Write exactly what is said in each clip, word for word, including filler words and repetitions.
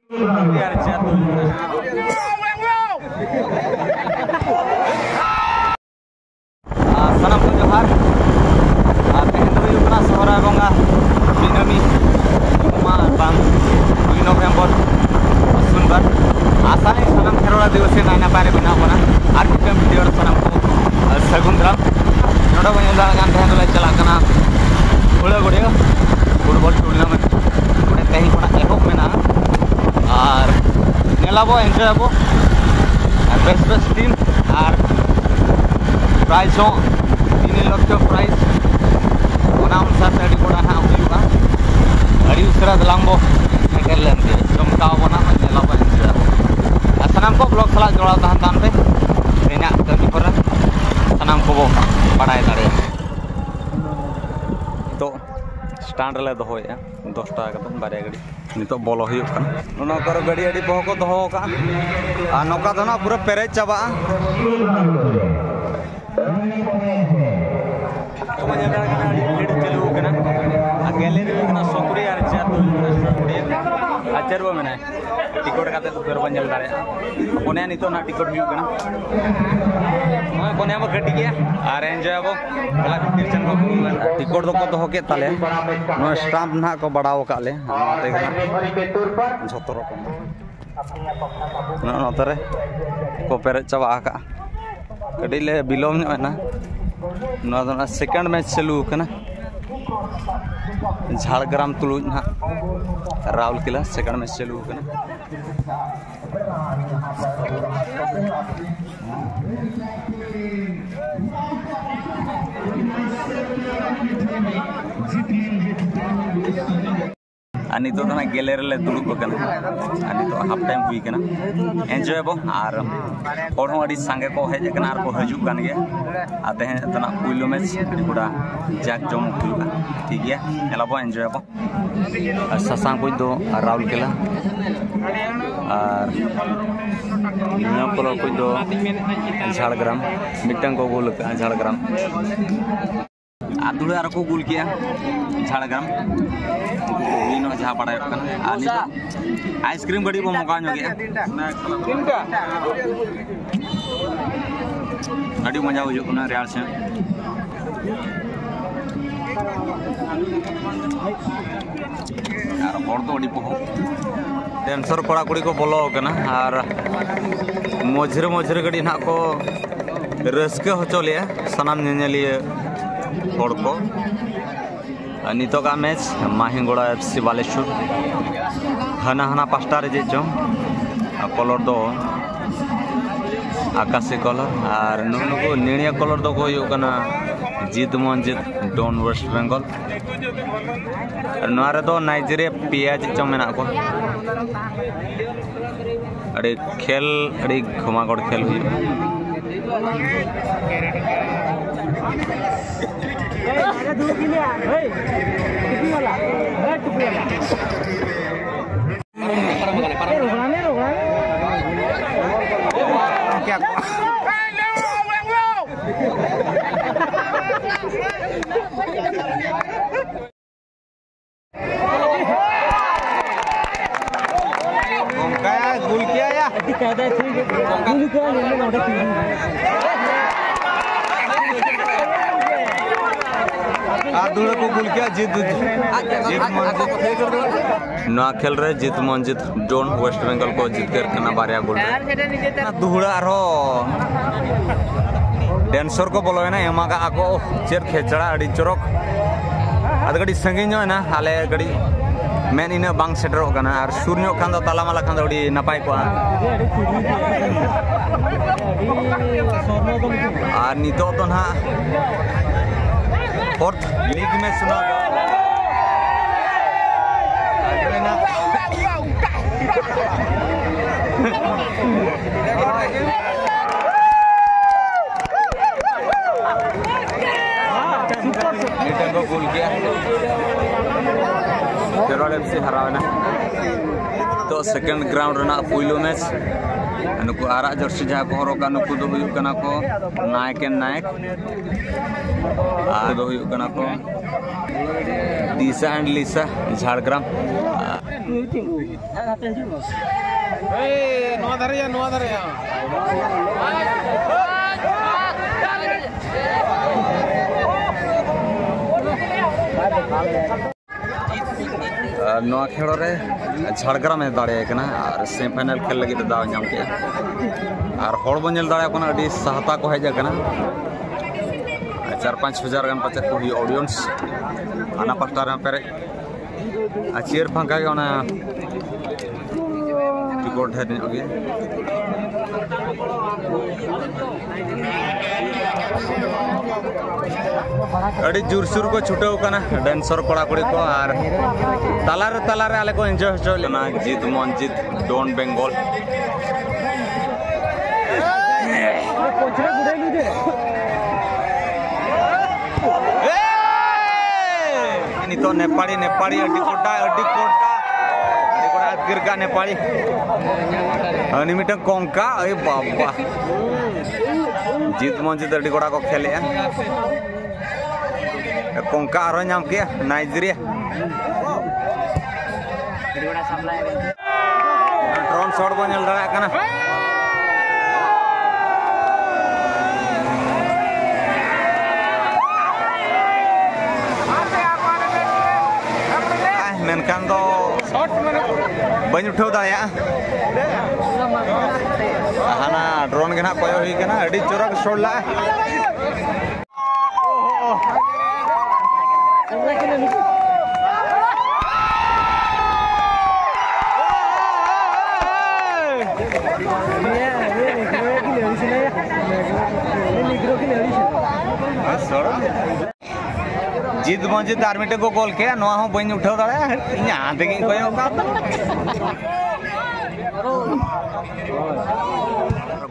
ᱟᱨ ᱥᱟᱱᱟᱢ ᱠᱚ ᱡᱚᱦᱟᱨ᱾ ᱟᱨ ᱛᱮᱦᱮᱧ ᱫᱚ ᱦᱩᱭᱩᱜ ᱠᱟᱱᱟ ᱥᱚᱦᱨᱟᱭ ᱵᱚᱸᱜᱟ ᱠᱩᱱᱟᱹᱢᱤ, ᱡᱩᱢᱟ ᱟᱨ ᱵᱟᱝ ᱫᱩᱭ ᱱᱚᱵᱷᱮᱢᱵᱚᱨ, ᱥᱩᱱᱵᱟᱨ᱾ ᱟᱥᱟᱭᱟᱹᱧ ᱥᱟᱱᱟᱢ ᱠᱷᱮᱨᱣᱟᱲ ᱟᱹᱫᱤᱵᱟᱹᱥᱤ ᱱᱟᱭ ᱱᱟᱯᱟᱭ ᱨᱮ ᱢᱮᱱᱟᱜ ᱵᱚᱱᱟ᱾ ᱟᱨ ᱢᱤᱫᱴᱟᱝ ᱵᱷᱤᱰᱤᱭᱳ ᱨᱮ ᱥᱟᱱᱟᱢ ᱠᱚ ᱥᱟᱹᱜᱩᱱ ᱫᱟᱨᱟᱢ᱾ ᱱᱚᱰᱮ ᱵᱚᱱ ᱧᱮᱞ ᱫᱟᱲᱮᱭᱟᱜ ᱠᱟᱱ ᱛᱟᱦᱮᱸ ᱫᱚᱞᱮ ᱪᱟᱞᱟᱜ ᱠᱟᱱᱟ ᱦᱩᱲᱟᱹ ᱜᱚᱲᱤᱭᱟᱹ ᱯᱷᱩᱴᱵᱚᱞ ᱴᱩᱨᱱᱟᱢᱮᱱᱴ᱾ ᱚᱸᱰᱮ ᱛᱮᱦᱮᱧ ᱠᱷᱚᱱᱟᱜ ᱮᱦᱚᱵ ᱢᱮᱱᱟᱜᱼᱟ᱾ ᱟᱨ ᱧᱮᱞᱟᱵᱚ, ᱮᱱᱡᱚᱭ ᱟᱵᱚ᱾ ᱟᱨ ᱵᱮᱥ ᱵᱮᱥ ᱴᱤᱢ ᱟᱨ ᱯᱨᱟᱭᱤᱡᱽ ᱦᱚᱸ ᱛᱤᱱ ᱞᱚᱠᱷᱚ ᱯᱨᱟᱭᱤᱡᱽ᱾ ᱚᱱᱟ ᱚᱱᱩᱥᱟᱨ ᱛᱮ ᱟᱹᱰᱤ ᱜᱚᱴᱟ ᱦᱟᱸᱜ ᱦᱩᱭᱩᱜᱼᱟ᱾ ᱟᱹᱰᱤ ᱩᱥᱟᱹᱨᱟ ᱫᱮᱞᱟᱝ ᱵᱚ ᱥᱮᱴᱮᱨ ᱞᱮᱱ ᱜᱮ, ᱪᱚᱢᱠᱟᱣ ᱟᱵᱚᱱᱟ, ᱧᱮᱞᱟᱵᱚ, ᱮᱱᱡᱚᱭ ᱟᱵᱚ᱾ ᱟᱨ ᱥᱟᱱᱟᱢ ᱠᱚ ᱵᱞᱚᱜ ᱥᱟᱞᱟᱜ ᱡᱚᱲᱟᱣ ᱛᱟᱦᱮᱱ ᱛᱟᱵᱚᱱ ᱯᱮ᱾ ᱛᱮᱦᱮᱧᱟᱜ ᱠᱟᱹᱢᱤ ᱦᱚᱨᱟ ᱥᱟᱱᱟᱢ ᱠᱚᱵᱚ ᱵᱟᱲᱟᱭ ᱫᱟᱲᱮᱭᱟᱜᱼᱟ᱾ ᱱᱤᱛᱚᱜ ᱥᱴᱟᱱᱰ ᱨᱮᱞᱮ ᱫᱚᱦᱚᱭᱮᱫᱼᱟ ᱫᱚᱥ ᱴᱟᱠᱟ ᱠᱟᱛᱮ ᱵᱟᱨᱭᱟ ᱜᱟᱹᱰᱤ᱾ ᱱᱤᱛᱚᱜ ᱵᱚᱞᱚ ᱦᱩᱭᱩᱜ ᱠᱟᱱᱟ᱾ ᱱᱚᱣᱟ ᱠᱚᱨᱮ ᱜᱟᱹᱰᱤ ᱟᱹᱰᱤ ᱯᱚᱦᱚᱸ ᱠᱚ ᱫᱚᱦᱚ ᱟᱠᱟᱫᱼᱟ᱾ ᱟᱨ ᱱᱚᱝᱠᱟ ᱫᱚ ᱱᱟᱜ ᱯᱩᱨᱟᱹ ᱯᱮᱨᱮᱡ ᱪᱟᱵᱟᱜᱼᱟ᱾ ᱛᱚᱵᱮ ᱧᱮᱞ ᱫᱟᱲᱮᱭᱟᱜ ᱠᱟᱱᱟ, ᱟᱹᱰᱤ ᱵᱷᱤᱲ ᱪᱟᱹᱞᱩ ᱟᱠᱟᱱᱟ᱾ ᱟᱨ ᱜᱮᱞᱮᱨᱤ ᱦᱩᱭᱩᱜ ᱠᱟᱱᱟ ᱥᱚᱠᱨᱤ ᱟᱨ ᱪᱟᱹᱨᱩ ᱢᱮᱱᱟᱭᱟ᱾ ᱴᱤᱠᱤᱴ ᱠᱟᱛᱮ ᱫᱚ ᱯᱩᱨᱟᱹ ᱵᱚᱱ ᱧᱮᱞ ᱫᱟᱲᱮᱭᱟᱜᱼᱟ᱾ ᱚᱱᱮ ᱱᱤᱛᱚᱜ ᱱᱟᱜ ᱴᱤᱠᱤᱴ ᱦᱩᱭᱩᱜ ᱠᱟᱱᱟ᱾ ᱱᱚᱜᱼᱚᱭ ᱵᱚᱱᱮ ᱟᱵᱚ ᱜᱟᱹᱰᱤ ᱜᱮᱭᱟ ᱟᱨ ᱮᱱᱡᱚᱭ ᱟᱵᱚ᱾ ᱴᱤᱠᱤᱴ ᱫᱚᱠᱚ ᱫᱚᱦᱚ ᱠᱮᱫ ᱛᱟᱞᱮᱭᱟ᱾ ᱱᱚᱣᱟ ᱥᱴᱟᱢᱯ ᱱᱟᱦᱟᱜ ᱠᱚ ᱵᱟᱲᱟᱣ ᱟᱠᱟᱫ ᱞᱮᱭᱟ᱾ ᱱᱚᱣᱟ ᱛᱮᱜᱮ ᱱᱟᱦᱟᱜ ᱡᱷᱚᱛᱚ ᱨᱚᱠᱚᱢ ᱱᱚᱜᱼᱚ ᱱᱚᱛᱮ ᱨᱮ ᱠᱚ ᱯᱮᱨᱮᱡ ᱪᱟᱵᱟ ᱟᱠᱟᱫᱼᱟ᱾ ᱠᱟᱹᱴᱤᱡ ᱞᱮ ᱵᱤᱞᱚᱢ ᱧᱚᱜ ᱮᱱᱟ᱾ ᱱᱚᱣᱟ ᱫᱚ ᱱᱟᱦᱟᱜ ᱥᱮᱠᱮᱱᱰ ᱢᱮᱪ ᱪᱟᱹᱞᱩ ᱟᱠᱟᱱᱟ᱾ ᱡᱷᱟᱲᱜᱨᱟᱢ ᱛᱩᱞᱩᱡ ᱱᱟᱦᱟᱜ ᱨᱟᱣᱩᱞᱠᱮᱞᱟ ᱥᱮᱠᱮᱱᱰ ᱢᱮᱪ ᱪᱟᱹᱞᱩ ᱟᱠᱟᱱᱟ᱾ ᱟᱨ ᱱᱤᱛᱚᱜ ᱫᱚ ᱱᱟᱜ ᱜᱮᱞᱮ ᱨᱮᱞᱮ ᱫᱩᱲᱩᱵ ᱟᱠᱟᱱᱟ᱾ ᱟᱨ ᱱᱤᱛᱚᱜ ᱦᱟᱯ ᱴᱟᱭᱤᱢ ᱦᱩᱭ ᱟᱠᱟᱱᱟ᱾ ᱮᱱᱡᱚᱭ ᱟᱵᱚ᱾ ᱟᱨ ᱦᱚᱲ ᱦᱚᱸ ᱟᱹᱰᱤ ᱥᱟᱸᱜᱮ ᱠᱚ ᱦᱮᱡ ᱟᱠᱟᱱᱟ ᱟᱨ ᱠᱚ ᱦᱤᱡᱩᱜ ᱠᱟᱱ ᱜᱮᱭᱟ᱾ ᱟᱨ ᱛᱮᱦᱮᱧ ᱫᱚ ᱱᱟᱜ ᱯᱩᱭᱞᱩ ᱢᱮᱪ ᱟᱹᱰᱤ ᱜᱚᱴᱟ ᱡᱟᱠ ᱡᱚᱢᱚᱠ ᱦᱩᱭᱩᱜᱼᱟ᱾ ᱴᱷᱤᱠ ᱜᱮᱭᱟ, ᱧᱮᱞ ᱟᱵᱚ, ᱮᱱᱡᱚᱭ ᱟᱵᱚ᱾ ᱟᱨ ᱥᱟᱥᱟᱝ ᱠᱚᱡ ᱫᱚ ᱨᱟᱣᱩᱞᱠᱮᱞᱟ ᱟᱨ ᱱᱤᱭᱟᱹ ᱠᱚᱞᱚᱨ ᱠᱚᱡ ᱫᱚ ᱡᱷᱟᱲᱜᱨᱟᱢ᱾ ᱢᱤᱫᱴᱟᱝ ᱠᱚ ᱜᱳᱞ ᱟᱠᱟᱫᱼᱟ ᱡᱷᱟᱲᱜᱨᱟᱢ᱾ ᱟᱛᱩᱲᱟ ᱟᱨ ᱠᱚ ᱜᱩᱞ ᱠᱮᱜᱼᱟ ᱡᱷᱟᱲᱜᱨᱟᱢ᱾ ᱩᱱᱠᱩ ᱠᱚ ᱦᱩᱭ ᱧᱚᱜ ᱡᱟᱦᱟᱸ ᱵᱟᱲᱟᱭᱚᱜ ᱠᱟᱱᱟ᱾ ᱟᱨ ᱱᱤᱛᱚᱜ ᱟᱭᱤᱥᱠᱨᱤᱢ ᱜᱟᱹᱰᱤ ᱵᱚᱱ ᱢᱚᱠᱟ ᱧᱚᱜ ᱜᱮᱭᱟ᱾ ᱟᱹᱰᱤ ᱢᱚᱡᱟ ᱵᱩᱡᱷᱟᱹᱜ ᱠᱟᱱᱟ ᱨᱮᱭᱟᱲ ᱥᱮ᱾ ᱟᱨ ᱦᱚᱲ ᱫᱚ ᱟᱹᱰᱤ ᱯᱚᱦᱚᱵ᱾ ᱰᱮᱱᱥᱚᱨ ᱠᱚᱲᱟ ᱠᱩᱲᱤ ᱠᱚ ᱵᱚᱞᱚ ᱟᱠᱟᱱᱟ ᱟᱨ ᱢᱚᱡᱽᱨᱮ ᱢᱚᱡᱽᱨᱮ ᱜᱟᱹᱰᱤ ᱱᱟᱦᱟᱜ ᱠᱚ ᱨᱟᱹᱥᱠᱟᱹ ᱦᱚᱪᱚ ᱞᱮᱭᱟ ᱥᱟᱱᱟᱢ ᱧᱮᱧᱮᱞᱤᱭᱟᱹ ᱦᱚᱲ ᱠᱚ᱾ ᱟᱨ ᱱᱤᱛᱚᱜᱟᱜ ᱢᱮᱪ ᱢᱟᱦᱤᱝᱜᱚᱲᱟ ᱮᱯᱷ ᱥᱤ ᱵᱟᱞᱮᱥᱩᱨ, ᱦᱟᱱᱟ ᱦᱟᱱᱟ ᱯᱟᱥᱴᱟ ᱨᱮ ᱪᱮᱫ ᱪᱚᱝ ᱠᱚᱞᱚᱨ ᱫᱚ ᱟᱠᱟᱥᱤ ᱠᱚᱞᱚᱨ, ᱟᱨ ᱱᱩᱜᱼᱩ ᱱᱩᱠᱩ ᱱᱤᱲᱤᱭᱟ ᱠᱚᱞᱚᱨ ᱫᱚᱠᱚ ᱦᱩᱭᱩᱜ ᱠᱟᱱᱟ ᱡᱤᱛ ᱢᱚᱱᱡᱤᱛ, ᱰᱚᱱ ᱳᱭᱮᱥᱴ ᱵᱮᱝᱜᱚᱞ᱾ ᱟᱨ ᱱᱚᱣᱟ ᱨᱮᱫᱚ ᱱᱟᱭᱡᱮᱨᱤᱭᱟ ᱯᱮᱭᱟ ᱪᱮᱫ ᱪᱚᱝ ᱢᱮᱱᱟᱜ ᱠᱚᱣᱟ᱾ ᱟᱹᱰᱤ ᱠᱷᱮᱞ, ᱟᱹᱰᱤ ᱜᱷᱚᱢᱟᱜᱚᱲ ᱠᱷᱮᱞ ᱦᱩᱭᱩᱜᱼᱟ᱾ ᱚᱱᱠᱟ ᱜᱩᱞ ᱠᱮᱭᱟ ᱭᱟ᱾ ᱟᱹᱰᱤ ᱠᱟᱭᱫᱟᱭ ᱛᱷᱤᱨ ᱠᱮᱫ ᱠᱚᱣᱟ᱾ ᱜᱩᱞ ᱠᱮᱭᱟ, ᱧᱮᱞ ᱢᱮ ᱱᱚᱰᱮ ᱛᱤᱸᱜᱩ᱾ ᱟᱨ ᱫᱩᱲᱟᱹ ᱠᱚ ᱜᱩᱞ ᱠᱮᱭᱟ, ᱡᱤᱛ, ᱡᱤᱛ ᱢᱚᱱᱡᱤᱛ᱾ ᱱᱚᱣᱟ ᱠᱷᱮᱞ ᱨᱮ ᱡᱤᱛ ᱢᱚᱱᱡᱤᱛ ᱰᱚᱱ ᱳᱭᱮᱥᱴ ᱵᱮᱝᱜᱚᱞ ᱠᱚ ᱡᱤᱛᱠᱟᱹᱨ ᱠᱟᱱᱟ ᱵᱟᱨᱭᱟ ᱜᱳᱞ ᱨᱮ᱾ ᱫᱩᱦᱲᱟ ᱟᱨᱦᱚᱸ ᱰᱮᱱᱥᱚᱨ ᱠᱚ ᱵᱚᱞᱚᱭᱮᱱᱟ, ᱮᱢᱟ ᱠᱟᱜᱼᱟ ᱠᱚ᱾ ᱪᱮᱫ ᱠᱷᱮᱪᱲᱟ, ᱟᱹᱰᱤ ᱪᱚᱨᱚᱠ᱾ ᱟᱫᱚ ᱠᱟᱹᱴᱤᱡ ᱥᱟᱺᱜᱤᱧ ᱧᱚᱜ ᱮᱱᱟ, ᱟᱞᱮ ᱠᱟᱹᱴᱤᱡ ᱢᱮᱱ ᱤᱱᱟᱹᱜ ᱵᱟᱝ ᱥᱮᱴᱮᱨᱚᱜ ᱠᱟᱱᱟ, ᱟᱨ ᱥᱩᱨ ᱧᱚᱜ ᱠᱷᱟᱱ ᱫᱚ ᱛᱟᱞᱟ ᱢᱟᱞᱟ ᱠᱷᱟᱱ ᱫᱚ ᱟᱹᱰᱤ ᱱᱟᱯᱟᱭ ᱠᱚᱜᱼᱟ᱾ ᱟᱨ ᱱᱤᱛᱚᱜ ᱫᱚ ᱱᱟᱦᱟᱜ ᱯᱷᱳᱨᱛᱷ ᱞᱤᱜᱽ ᱢᱮᱪ ᱱᱚᱣᱟ ᱫᱚ᱾ ᱢᱤᱫᱴᱮᱱ ᱠᱚ ᱜᱳᱞ ᱠᱮᱜᱼᱟ᱾ ᱠᱷᱮᱨᱣᱟᱲ ᱮᱯᱷ ᱥᱤ ᱦᱟᱨᱟᱣᱮᱱᱟ᱾ ᱛᱚ, ᱥᱮᱠᱮᱱᱰ ᱜᱨᱟᱣᱩᱱᱰ ᱨᱮᱱᱟᱜ ᱯᱩᱭᱞᱩ ᱢᱮᱪ᱾ ᱱᱩᱠᱩ ᱟᱨᱟᱜ ᱡᱟᱹᱨᱥᱤ ᱡᱟᱦᱟᱸ ᱠᱚ ᱦᱚᱨᱚᱜᱟ, ᱱᱩᱠᱩ ᱫᱚ ᱦᱩᱭᱩᱜ ᱠᱟᱱᱟ ᱠᱚ ᱱᱟᱭᱮᱠ ᱮᱱᱰ ᱱᱟᱭᱮᱠ, ᱟᱨ ᱫᱚ ᱦᱩᱭᱩᱜ ᱠᱟᱱᱟ ᱠᱚ ᱫᱤᱥᱟ ᱮᱱᱰ ᱞᱤᱥᱟ ᱡᱷᱟᱲᱜᱨᱟᱢ᱾ ᱱᱚᱣᱟ ᱫᱷᱟᱨᱮ ᱭᱟ, ᱱᱚᱣᱟ ᱫᱷᱟᱨᱮ ᱭᱟ᱾ ᱟᱨ ᱱᱚᱣᱟ ᱠᱷᱮᱞ ᱨᱮ ᱡᱷᱟᱲᱜᱨᱟᱢᱮ ᱫᱟᱲᱮᱭᱟᱭ ᱠᱟᱱᱟ ᱟᱨ ᱥᱮᱢᱤᱯᱷᱟᱭᱱᱟᱞ ᱠᱷᱮᱞ ᱞᱟᱹᱜᱤᱫ ᱫᱟᱣ ᱧᱟᱢ ᱠᱮᱫᱼᱟ᱾ ᱟᱨ ᱦᱚᱲ ᱵᱚᱱ ᱧᱮᱞ ᱫᱟᱲᱮᱭᱟᱜ ᱠᱟᱱᱟ, ᱟᱹᱰᱤ ᱥᱟᱦᱛᱟ ᱠᱚ ᱦᱮᱡ ᱟᱠᱟᱱᱟ᱾ ᱪᱟᱨ ᱯᱟᱸᱪ ᱦᱟᱡᱟᱨ ᱜᱟᱱ ᱯᱟᱪᱮᱫ ᱠᱚ ᱦᱩᱭᱩᱜᱼᱟ ᱚᱰᱤᱭᱮᱱᱥ᱾ ᱦᱟᱱᱟ ᱯᱟᱦᱴᱟ ᱨᱮᱦᱚᱸ ᱯᱮᱨᱮᱡ, ᱟᱨ ᱪᱤᱭᱟᱹᱨ ᱯᱷᱟᱸᱠᱟ ᱜᱮ, ᱚᱱᱟ ᱴᱤᱠᱤᱴ ᱰᱷᱮᱨ ᱧᱚᱜ ᱜᱮᱭᱟ᱾ ᱟᱹᱰᱤ ᱡᱳᱨᱥᱳᱨ ᱠᱚ ᱪᱷᱩᱴᱟᱹᱣ ᱠᱟᱱᱟ ᱰᱮᱱᱥᱚᱨ ᱠᱚᱲᱟ ᱠᱩᱲᱤ ᱠᱚ, ᱟᱨ ᱛᱟᱞᱟᱨᱮ ᱛᱟᱞᱟᱨᱮ ᱟᱞᱮ ᱠᱚ ᱮᱱᱡᱚᱭ ᱦᱚᱪᱚ ᱞᱮᱱᱟ᱾ ᱡᱤᱛ ᱢᱚᱱᱡᱤᱛ ᱰᱚᱱ ᱵᱮᱝᱜᱚᱞ᱾ ᱱᱤᱛᱚᱜ ᱱᱮᱯᱟᱲᱤ, ᱱᱮᱯᱟᱲᱤ ᱟᱹᱰᱤ ᱠᱚᱰᱟ, ᱟᱹᱰᱤ ᱠᱚᱰᱟ, ᱟᱹᱰᱤ ᱠᱚᱰᱟ ᱟᱹᱛᱠᱤᱨ ᱠᱟᱜ ᱱᱮᱯᱟᱲᱤ᱾ ᱩᱱᱤ ᱢᱤᱫᱴᱟᱝ ᱠᱚᱝᱠᱟ, ᱟᱭ ᱵᱟᱵᱟ᱾ ᱡᱤᱛ ᱢᱚᱱᱡᱤᱛ ᱟᱹᱰᱤ ᱠᱚᱰᱟ ᱠᱚ ᱠᱷᱮᱞᱮᱜᱼᱟ᱾ ᱠᱚᱝᱠᱟ ᱟᱨᱦᱚᱸ ᱧᱟᱢ ᱠᱮᱜᱼᱟ ᱱᱟᱭᱡᱮᱨᱤᱭᱟ᱾ ᱰᱨᱳᱱ ᱥᱚᱴ ᱵᱚᱱ ᱧᱮᱞ ᱫᱟᱲᱮᱭᱟᱜ ᱠᱟᱱᱟ᱾ ᱢᱮᱱᱠᱷᱟᱱ ᱫᱚ ᱵᱟᱹᱧ ᱩᱴᱷᱟᱹᱣ ᱫᱟᱲᱮᱭᱟᱜᱼᱟ᱾ ᱦᱟᱱᱟ ᱰᱨᱳᱱ ᱜᱮ ᱱᱟᱦᱟᱜ ᱠᱚᱭᱚᱜ ᱦᱩᱭ ᱠᱟᱱᱟ, ᱟᱹᱰᱤ ᱪᱚᱨᱚᱠ ᱥᱚᱴ ᱞᱟᱜᱼᱟ᱾ ᱡᱤᱛ ᱢᱚᱱᱡᱤᱛ ᱟᱨ ᱢᱤᱫᱴᱮᱱ ᱠᱚ ᱜᱳᱞ ᱠᱮᱜᱼᱟ, ᱱᱚᱣᱟ ᱦᱚᱸ ᱵᱟᱹᱧ ᱩᱴᱷᱟᱹᱣ ᱫᱟᱲᱮᱭᱟᱜᱼᱟ, ᱤᱧ ᱡᱟᱦᱟᱸ ᱛᱮᱜᱮᱧ ᱠᱚᱭᱚᱜ ᱠᱟᱜ᱾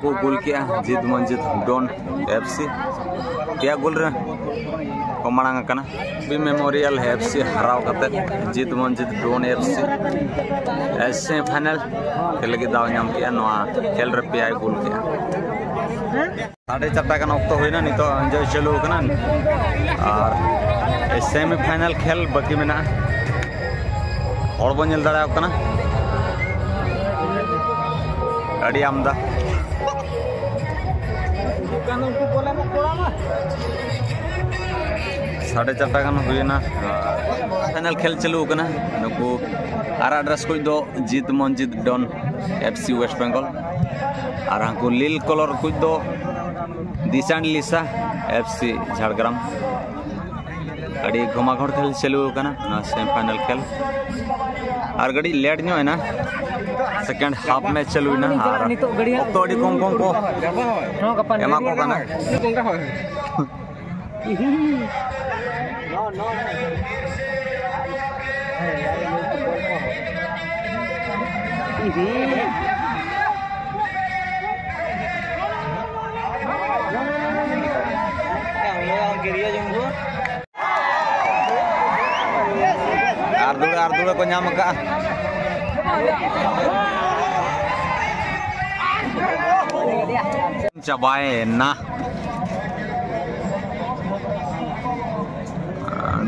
ᱠᱚ ᱜᱳᱞ ᱠᱮᱜᱼᱟ ᱡᱤᱛ ᱢᱚᱱᱡᱤᱛ ᱰᱚᱱ ᱮᱯᱷ ᱥᱤ, ᱯᱮᱭᱟ ᱜᱳᱞ ᱨᱮ᱾ ᱠᱚ ᱢᱟᱲᱟᱝ ᱟᱠᱟᱱᱟ᱾ ᱵᱤ ᱢᱮᱢᱳᱨᱤᱭᱟᱞ ᱮᱯᱷ ᱥᱤ ᱦᱟᱨᱟᱣ ᱠᱟᱛᱮ ᱡᱤᱛ ᱢᱚᱱᱡᱤᱛ ᱰᱚᱱ ᱮᱯᱷ ᱥᱤ ᱥᱮᱢᱤ ᱯᱷᱟᱭᱱᱟᱞ ᱠᱷᱮᱞ ᱞᱟᱹᱜᱤᱫ ᱫᱟᱣ ᱧᱟᱢ ᱠᱮᱜᱼᱟ᱾ ᱱᱚᱣᱟ ᱠᱷᱮᱞ ᱨᱮ ᱯᱮᱭᱟᱭ ᱜᱳᱞ ᱠᱮᱜᱼᱟ᱾ ᱥᱟᱲᱮ ᱪᱟᱨᱴᱟ ᱜᱟᱱ ᱚᱠᱛᱚ ᱦᱩᱭᱱᱟ, ᱱᱤᱛᱚᱜ ᱮᱱᱡᱚᱭ ᱪᱟᱹᱞᱩ ᱟᱠᱟᱱᱟ ᱟᱨ ᱥᱮᱢᱤ ᱯᱷᱟᱭᱱᱟᱞ ᱠᱷᱮᱞ ᱵᱟᱹᱠᱤ ᱢᱮᱱᱟᱜᱼᱟ᱾ ᱦᱚᱲ ᱵᱚᱱ ᱧᱮᱞ ᱫᱟᱲᱮᱭᱟᱠᱚ ᱠᱟᱱᱟ ᱟᱹᱰᱤ ᱟᱢᱫᱟ᱾ ᱥᱟᱲᱮ ᱪᱟᱨᱴᱟ ᱜᱟᱱ ᱦᱩᱭᱮᱱᱟ᱾ ᱯᱷᱟᱭᱱᱟᱞ ᱠᱷᱮᱞ ᱪᱟᱹᱞᱩ ᱟᱠᱟᱱᱟ᱾ ᱱᱩᱠᱩ ᱟᱨᱟᱜ ᱰᱨᱮᱥ ᱠᱚ ᱫᱚ ᱡᱤᱛ ᱢᱚᱱᱡᱤᱛ ᱰᱚᱱ ᱮᱯᱷ ᱥᱤ ᱳᱭᱮᱥᱴ ᱵᱮᱝᱜᱚᱞ, ᱟᱨ ᱦᱟᱱᱠᱩ ᱞᱤᱞ ᱠᱚᱞᱚᱨ ᱠᱚ ᱫᱚ ᱫᱤᱥᱟᱱ ᱞᱤᱥᱟ ᱮᱯᱷ ᱥᱤ ᱡᱷᱟᱲᱜᱨᱟᱢ᱾ ᱟᱹᱰᱤ ᱜᱷᱚᱢᱟᱜᱷᱚᱲ ᱠᱷᱮᱞ ᱪᱟᱹᱞᱩ ᱟᱠᱟᱱᱟ ᱱᱚᱣᱟ ᱥᱮᱢᱤ ᱯᱷᱟᱭᱱᱟᱞ ᱠᱷᱮᱞ᱾ ᱟᱨ ᱠᱟᱹᱴᱤᱡ ᱞᱮᱴ ᱧᱚᱜ ᱮᱱᱟ, ᱥᱮᱠᱮᱱᱰ ᱦᱟᱯ ᱢᱮᱪ ᱪᱟᱹᱞᱩᱭᱮᱱᱟ ᱟᱨ ᱚᱠᱛᱚ ᱟᱹᱰᱤ ᱠᱚᱢ ᱠᱚᱢ ᱠᱚ ᱮᱢᱟ ᱠᱚ ᱠᱟᱱᱟ᱾ ᱟᱨ ᱫᱩᱲᱟᱹ ᱟᱨ ᱫᱩᱲᱟᱹ ᱠᱚ ᱧᱟᱢ ᱟᱠᱟᱫᱼᱟ᱾ ᱪᱟᱵᱟᱭᱮᱱᱟ᱾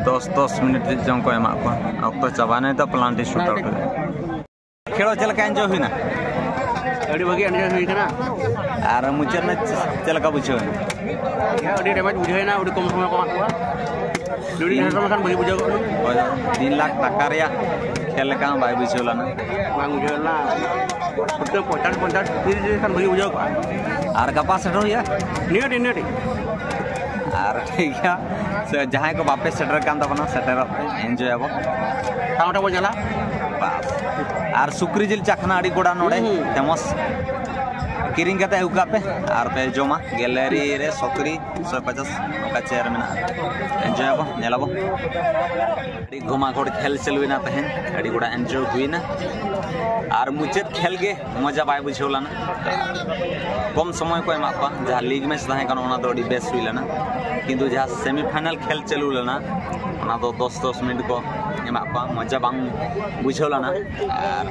ᱫᱚᱥ ᱫᱚᱥ ᱢᱤᱱᱤᱴ ᱪᱮᱫ ᱪᱚᱝ ᱠᱚ ᱮᱢᱟᱜ ᱠᱚᱣᱟ᱾ ᱚᱠᱛᱚ ᱪᱟᱵᱟᱭᱮᱱᱟ, ᱱᱤᱛᱚᱜ ᱯᱮᱱᱟᱞᱴᱤ ᱥᱩᱴ ᱟᱣᱩᱴ ᱨᱮ᱾ ᱠᱷᱮᱞᱳ ᱪᱮᱫ ᱞᱮᱠᱟ ᱮᱱᱡᱚᱭ ᱦᱩᱭᱱᱟ? ᱟᱹᱰᱤ ᱵᱷᱟᱹᱜᱤ ᱮᱱᱡᱚᱭ ᱦᱩᱭ ᱠᱟᱱᱟ᱾ ᱟᱨ ᱢᱩᱪᱟᱹᱫ ᱢᱮᱪ ᱪᱮᱫ ᱞᱮᱠᱟ ᱵᱩᱡᱷᱟᱹᱣ ᱮᱱᱟ? ᱟᱹᱰᱤ ᱰᱮᱢᱮᱡᱽ ᱵᱩᱡᱷᱟᱹᱣ ᱮᱱᱟ, ᱟᱹᱰᱤ ᱠᱚᱢ ᱥᱚᱢᱚᱭ ᱠᱚ ᱮᱢᱟᱜ ᱠᱚᱣᱟ᱾ ᱡᱩᱫᱤ ᱰᱷᱮᱨ ᱥᱚᱢᱚᱭ ᱠᱷᱟᱱ ᱵᱷᱟᱹᱜᱤ ᱵᱩᱡᱷᱟᱹᱣ ᱠᱚᱜᱼᱟ᱾ ᱦᱳᱭ, ᱛᱤᱱ ᱞᱟᱠᱷ ᱴᱟᱠᱟ ᱨᱮᱭᱟᱜ ᱠᱷᱮᱞ ᱞᱮᱠᱟ ᱦᱚᱸ ᱵᱟᱭ ᱵᱩᱡᱷᱟᱹᱣ ᱞᱮᱱᱟ᱾ ᱵᱟᱝ ᱵᱩᱡᱷᱟᱹᱣ ᱞᱮᱱᱟ᱾ ᱯᱩᱨᱟᱹ ᱯᱚᱧᱪᱟᱥ ᱯᱚᱧᱪᱟᱥ ᱛᱤᱨᱤᱥ ᱡᱩᱫᱤ ᱠᱷᱟᱱ ᱵᱷᱟᱹᱜᱤ ᱵᱩᱡᱷᱟᱹᱣ ᱠᱚᱜᱼᱟ᱾ ᱟᱨ ᱜᱟᱯᱟ ᱥᱮᱴᱮᱨ ᱦᱩᱭᱩᱜᱼᱟ? ᱱᱤᱭᱟᱹ ᱴᱤ, ᱱᱤᱭᱟᱹ ᱴᱤ᱾ ᱟᱨ ᱴᱷᱤᱠ ᱜᱮᱭᱟ, ᱥᱮ ᱡᱟᱦᱟᱸᱭ ᱠᱚ ᱵᱟᱯᱮ ᱥᱮᱴᱮᱨ ᱠᱟᱱ ᱛᱟᱵᱚᱱᱟ, ᱥᱮᱴᱮᱨᱚᱜ ᱯᱮ, ᱮᱱᱡᱚᱭ ᱟᱵᱚ᱾ ᱴᱷᱟᱶ ᱴᱷᱮᱱ ᱵᱚᱱ ᱪᱟᱞᱟᱜᱼᱟ᱾ ᱵᱟᱥ᱾ ᱟᱨ ᱥᱩᱠᱨᱤ ᱡᱤᱞ ᱪᱟᱠᱷᱱᱟ ᱟᱹᱰᱤ ᱜᱚᱲᱟ ᱱᱚᱰᱮ ᱦᱩᱸ᱾ ᱯᱷᱮᱢᱟᱥ᱾ ᱠᱤᱨᱤᱧ ᱠᱟᱛᱮ ᱟᱹᱜᱩ ᱠᱟᱜ ᱯᱮ ᱟᱨ ᱯᱮ ᱡᱚᱢᱟ᱾ ᱜᱮᱞᱟᱨᱤ ᱨᱮ ᱥᱩᱠᱨᱤ ᱥᱚᱭ ᱯᱚᱪᱟᱥ ᱱᱚᱝᱠᱟ ᱪᱮᱭᱟᱨ ᱢᱮᱱᱟᱜᱼᱟ᱾ ᱮᱱᱡᱚᱭ ᱟᱵᱚ, ᱧᱮᱞ ᱟᱵᱚ᱾ ᱟᱹᱰᱤ ᱜᱷᱚᱢᱟᱜᱷᱚᱲ ᱠᱷᱮᱞ ᱪᱟᱹᱞᱩᱭᱮᱱᱟ ᱛᱮᱦᱮᱧ, ᱟᱹᱰᱤ ᱜᱚᱲᱟ ᱮᱱᱡᱚᱭ ᱦᱩᱭᱱᱟ᱾ ᱟᱨ ᱢᱩᱪᱟᱹᱫ ᱠᱷᱮᱞ ᱜᱮ ᱢᱚᱡᱟ ᱵᱟᱭ ᱵᱩᱡᱷᱟᱹᱣ ᱞᱮᱱᱟ᱾ ᱠᱚᱢ ᱥᱚᱢᱚᱭ ᱠᱚ ᱮᱢᱟᱜ ᱠᱚᱣᱟ, ᱡᱟᱦᱟᱸ ᱞᱤᱜᱽ ᱢᱮᱪ ᱛᱟᱦᱮᱸ ᱠᱟᱱᱟ ᱚᱱᱟ ᱫᱚ ᱟᱹᱰᱤ ᱵᱮᱥ ᱦᱩᱭ ᱞᱮᱱᱟ᱾ ᱠᱤᱱᱛᱩ ᱡᱟᱦᱟᱸ ᱥᱮᱢᱤᱯᱷᱟᱭᱱᱟᱞ ᱠᱷᱮᱞ ᱪᱟᱹᱞᱩ ᱞᱮᱱᱟ, ᱚᱱᱟ ᱫᱚ ᱫᱚᱥ ᱫᱚᱥ ᱢᱤᱱᱤᱴ ᱠᱚ ᱮᱢᱟᱜ ᱠᱚᱣᱟ, ᱢᱚᱡᱟ ᱵᱟᱝ ᱵᱩᱡᱷᱟᱹᱣ ᱞᱮᱱᱟ᱾ ᱟᱨ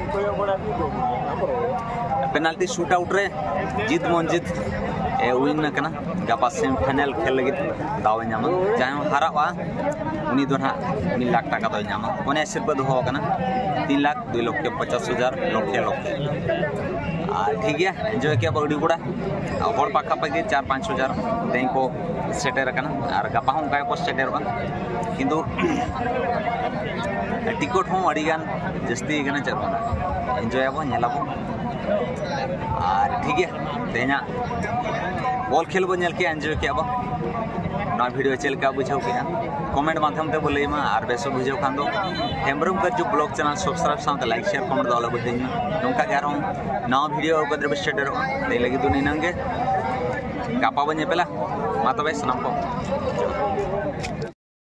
ᱯᱮᱱᱟᱞᱴᱤ ᱥᱩᱴ ᱟᱣᱩᱴ ᱨᱮ ᱡᱤᱛ ᱢᱚᱱᱡᱤᱛ ᱮ ᱣᱤᱱ ᱟᱠᱟᱱᱟ᱾ ᱜᱟᱯᱟ ᱥᱮᱢᱤᱯᱷᱟᱭᱱᱟᱞ ᱠᱷᱮᱞ ᱞᱟᱹᱜᱤᱫ ᱫᱟᱣ ᱮ ᱧᱟᱢᱟ᱾ ᱡᱟᱦᱟᱸᱭ ᱦᱟᱨᱟᱜᱼᱟ, ᱩᱱᱤ ᱫᱚ ᱱᱟᱦᱟᱜ ᱢᱤᱫ ᱞᱟᱠᱷ ᱴᱟᱠᱟ ᱫᱚᱭ ᱧᱟᱢᱟ᱾ ᱚᱱᱮ ᱥᱤᱨᱯᱟᱹ ᱫᱚᱦᱚ ᱟᱠᱟᱱᱟ ᱛᱤᱱ ᱞᱟᱠᱷ ᱫᱩᱭ ᱞᱚᱠᱷᱮ ᱯᱚᱪᱟᱥ ᱦᱟᱡᱟᱨ ᱞᱚᱠᱷᱮ ᱞᱚᱠᱷᱮ᱾ ᱟᱨ ᱴᱷᱤᱠ ᱜᱮᱭᱟ, ᱮᱱᱡᱚᱭ ᱠᱮᱜᱼᱟ ᱵᱚ ᱟᱹᱰᱤ ᱜᱚᱲᱟ᱾ ᱦᱚᱲ ᱯᱟᱠᱷᱟ ᱯᱟᱠᱷᱤ ᱪᱟᱨ ᱯᱟᱸᱪ ᱦᱟᱡᱟᱨ ᱛᱮᱦᱮᱧ ᱠᱚ ᱥᱮᱴᱮᱨ ᱟᱠᱟᱱᱟ, ᱟᱨ ᱜᱟᱯᱟ ᱦᱚᱸ ᱚᱱᱠᱟ ᱜᱮᱠᱚ ᱥᱮᱴᱮᱨᱚᱜᱼᱟ᱾ ᱠᱤᱱᱛᱩ ᱴᱤᱠᱤᱴ ᱦᱚᱸ ᱟᱹᱰᱤ ᱜᱟᱱ ᱡᱟᱹᱥᱛᱤ ᱟᱠᱟᱱᱟ, ᱪᱮᱫ ᱵᱟᱝ, ᱮᱱᱡᱚᱭ ᱟᱵᱚ, ᱧᱮᱞ ᱟᱵᱚ᱾ ᱟᱨ ᱴᱷᱤᱠ ᱜᱮᱭᱟ, ᱛᱮᱦᱮᱧᱟᱜ ᱵᱚᱞ ᱠᱷᱮᱞ ᱵᱚ ᱧᱮᱞ ᱠᱮᱜᱼᱟ, ᱮᱱᱡᱚᱭ ᱠᱮᱜᱼᱟ ᱵᱚ᱾ ᱱᱚᱣᱟ ᱵᱷᱤᱰᱤᱭᱳ ᱪᱮᱫ ᱞᱮᱠᱟ ᱵᱩᱡᱷᱟᱹᱣ ᱠᱮᱜᱼᱟ, ᱠᱚᱢᱮᱱᱴ ᱢᱟᱫᱽᱫᱷᱚᱢ ᱛᱮ ᱵᱚ ᱞᱟᱹᱭ ᱢᱟ, ᱟᱨ ᱵᱮᱥ ᱵᱩᱡᱷᱟᱹᱣ ᱠᱷᱟᱱ ᱫᱚ ᱦᱮᱢᱵᱨᱚᱢ ᱠᱟᱹᱨᱡᱩ ᱵᱞᱚᱜ ᱪᱮᱱᱮᱞ ᱥᱟᱵᱥᱠᱨᱟᱭᱤᱵ ᱥᱟᱶᱛᱮ ᱞᱟᱭᱤᱠ, ᱥᱮᱭᱟᱨ, ᱠᱚᱢᱮᱱᱴ ᱫᱚ ᱟᱞᱚ ᱵᱚ ᱦᱤᱲᱤᱧ ᱢᱟ᱾ ᱱᱚᱝᱠᱟ ᱜᱮ ᱟᱨᱦᱚᱸ ᱱᱟᱣᱟ ᱵᱷᱤᱰᱤᱭᱳ ᱟᱹᱜᱩ ᱠᱟᱛᱮ ᱵᱚ ᱥᱮᱴᱮᱨᱚᱜᱼᱟ᱾ ᱛᱮᱦᱮᱧ ᱞᱟᱹᱜᱤᱫ ᱫᱚ ᱱᱤᱱᱟᱹᱝ ᱜᱮ, ᱜᱟᱯᱟ ᱵᱚ ᱧᱮᱯᱮᱞᱟ᱾ ᱢᱟ ᱛᱚᱵᱮ ᱥᱟᱱᱟᱢ ᱠᱚ᱾